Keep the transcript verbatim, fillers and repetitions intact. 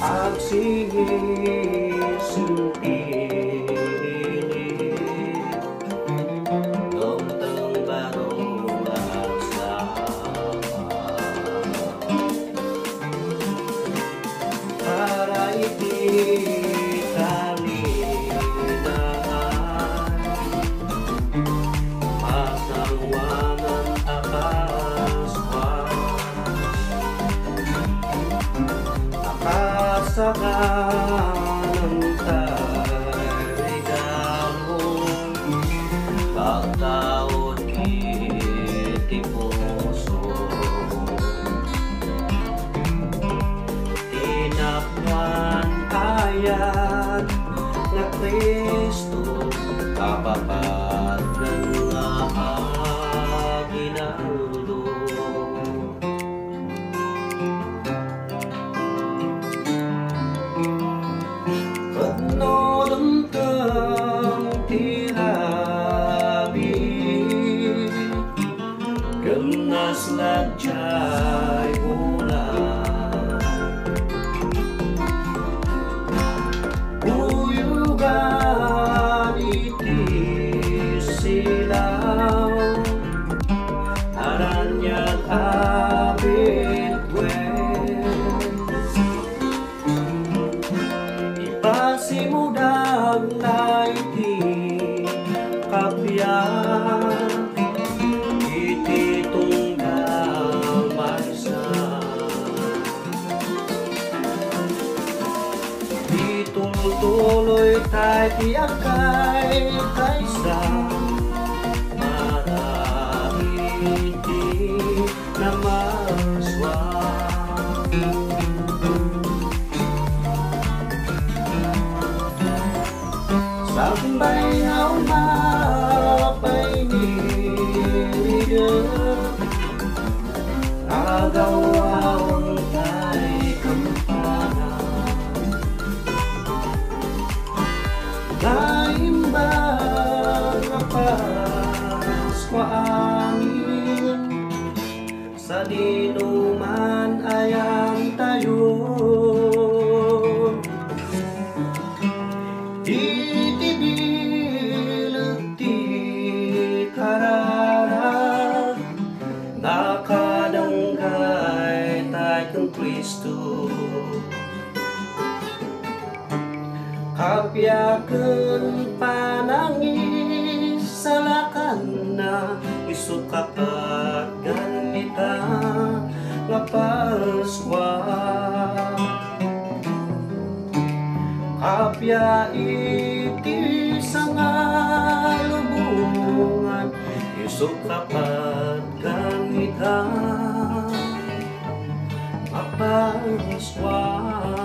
Agsingisintinit, dumteng baro nga agsapa. Para iti kaninaan, pasanguanan a Paskua, a kasaganan ta regalo, pagtaud iti puso. Ti napuan ayat nga Cristo, kapapadna nga aginaldo. Ket no dumteng ti rabii, ken nasla diay ulam, buyogan iti silaw, araniag a bituen. Ipasimudagna iti kappia iti tunggal maysa. Itultuloy ta iti agkaykaysa para iti namarsua. Sakbay nga umapay ni Miguel, agaw-awang tay kampana. Nga imbag a Paskua amin, sadino man ayantayo. Iti bileg ti kararag, nakadanggay tay ken Cristo. Kappia ken panangisalakanna, isu kapatgan ita nga Paskua. Kappia iti sangalubongan, isu kapatgan ita nga Paskua.